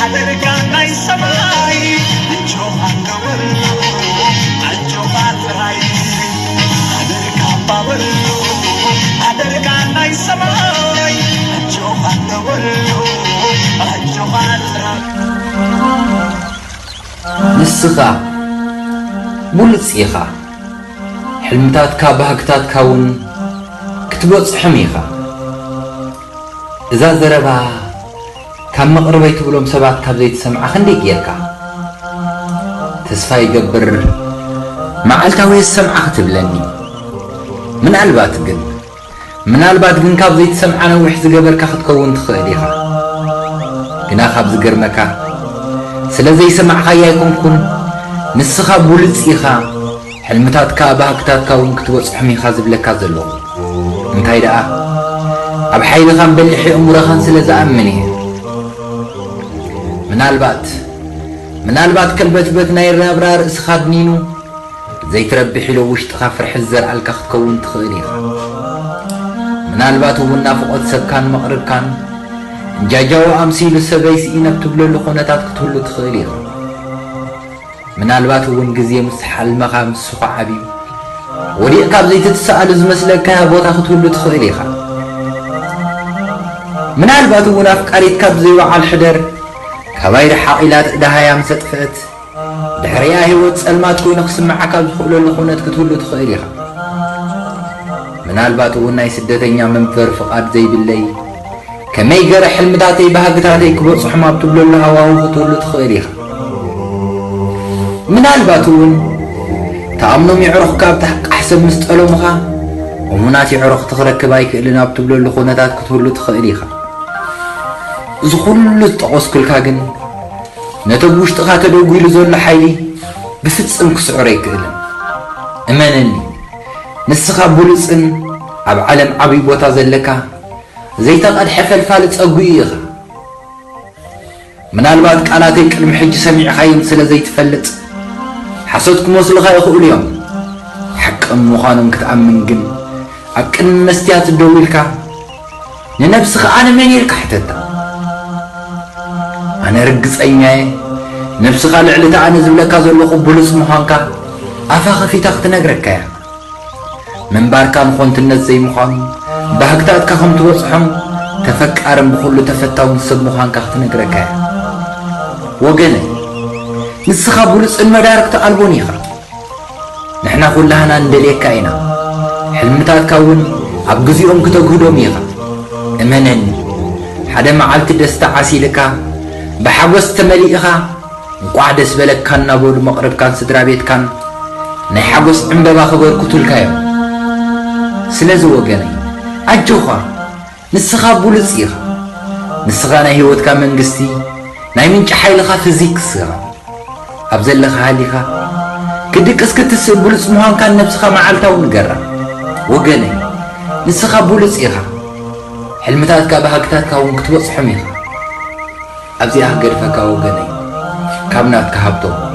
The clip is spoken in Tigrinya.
ሓደርካ ናይ ሰማይ ኣጆኻ እንደበሉ ኣጆኻ ጥራይ ሓደርካ ባበሉ ሓደርካ ናይ ሰማይ ኣጆኻ እንደበሉ ኣጆኻ ጥራይ ንስኻ ብሉጽ ኢኻ። ሕልምታትካ ባህግታትካ እውን ክትበጽሖም ኢኻ። እዛ ዘረባ ካብ መቕርበይ ትብሎም ሰባት ካብ ዘይትሰምዓ ክንደይ ጌርካ? ተስፋ ይገብር መዓልታዊ የሰምዓ ክትብለኒ። ምናልባት ግን ምናልባት ግን ካብ ዘይትሰምዓ ነዊሕ ዝገበርካ ክትከውን ትኽእል ኢኻ። ግና ካብ ዝገርመካ ስለ ዘይሰማዕኻያ ኣይኮንኩን፣ ንስኻ ብሉጽ ኢኻ። ሕልምታትካ ባህግታትካ እውን ክትበጽሖም ኢኻ ዝብለካ ዘለኹ። እንታይ ደኣ ኣብ ሓይልኻን በሊሕ ኣእምሮኻን ስለ ዝኣምን እየ። ምናልባት ምናልባት ከልበትበት ናይ ራብራ ርእስኻ ኣድኒኑ ዘይትረብሕ ኢሎ ውሽጥኻ ፍርሒ ዝዘርኣልካ ክትከውን ትኽእል ኢኻ። ምናልባት እውን ናፍቖት ሰብካን መቕርብካን እንጃጃዎ ኣምሲሉ ሰበይ ስኢነ ኣብ ትብለሉ ኩነታት ክትህሉ ትኽእል ኢኻ። ምናልባት እውን ግዜ ምስ ሓልመኻ ምስኻ ዓብዩ ወዲቕካ ኣብ ዘይትትሰኣሉ ዝመስለካ ቦታ ክትህሉ ትኽእል ኢኻ። ምናልባት እውን ኣፍቃሪትካ ብዘይ በዓል ሕደር ካባይ ርሓቕ ኢላ ደሃያ ምስ ኣጥፍአት ድሕሪኣ ህይወት ጸልማት ኮይኑ ክስምዓካ ኣብ ዝኽእለሉ ኩነት ክትህሉ ትኽእል ኢኻ። ምናልባት እውን ናይ ስደተኛ መንፈር ፍቓድ ዘይብለይ ከመይ ገረ ሕልምታተይ ባህግታተይ ክበጽሖም ኣብ ትብለሉ ሃዋሁ ክትህሉ ትኽእል ኢኻ። ምናልባት እውን ተኣምኖም የዕሩኽካ ኣብ ተሓቃሕ ሰብ ምስ ጠለሙኻ እሙናት የዕሩኽቲ ክረክብ ኣይክእልን ኣብ ትብለሉ ኩነታት ክትህሉ ትኽእል ኢኻ። እዚ ኩሉ ዝጠቐስኩልካ ግን ነቲ ኣብ ውሽጥኻ ተደጒሉ ዘሎ ሓይሊ ብፍጽም ክስዕሮ ኣይክእልን። እመነኒ፣ ንስኻ ብሉጽን ኣብ ዓለም ዓብዪ ቦታ ዘለካ ዘይተቐድሐ ፈልፋሊ ጸጉኢ ኢኻ። ምናልባት ቃላተይ ቅድሚ ሕጂ ሰሚዕኻዮም ስለ ዘይትፈልጥ ሓሶት ክመስሉኻ ይኽእሉ እዮም። ሓቂ ምዃኖም ክትኣምን ግን ኣብ ቅድሚ መስትያት ደው ኢልካ ንነብስኻ ኣነ መን ኢልካ ሕተታ። ኣነ ርግጸኛ እየ ነብስኻ ልዕሊ እቲ ኣነ ዝብለካ ዘለኹ ብሉጽ ምዃንካ ኣፋ ከፊታ ክትነግረካ እያ። ምንባርካን ኾንትነት ዘይምዃኑ ባህግታትካ ከም ትበጽሖም ተፈቃርን ብኹሉ ተፈታውን ሰብ ምዃንካ ክትነግረካ እያ። ወገነይ ንስኻ ብሉጽን መዳርግቲ ኣልቦን ኢኻ። ንሕና ኩላህና ንደልየካ ኢና። ሕልምታትካ እውን ኣብ ግዜኦም ክተግህዶም ኢኻ። እመነኒ፣ ሓደ መዓልቲ ደስታ ዓሲልካ ብሓጎስ ተመሊእኻ እንቋዕ ደስ በለካ እናበሉ መቕርብካን ስድራ ቤትካን ናይ ሓጎስ ዕምበባ ክበርክቱልካ እዮም። ስለዚ ወገነይ ኣጆኻ፣ ንስኻ ብሉጽ ኢኻ። ንስኻ ናይ ህይወትካ መንግስቲ፣ ናይ ምንጪ ሓይልኻ ፊዚክስ ኢኻ። ኣብ ዘለኻ ሃሊኻ ክድቅስ ክትስእ ብሉጽ ምዃንካን ነብስኻ መዓልታዊ ንገራ። ወገነይ ንስኻ ብሉጽ ኢኻ። ሕልምታትካ ባህግታትካ እውን ክትበጽሖም ኢኻ። ኣብዚኣ ክገድፈካ ወገነይ ካብ ናትካ ሃብቶም።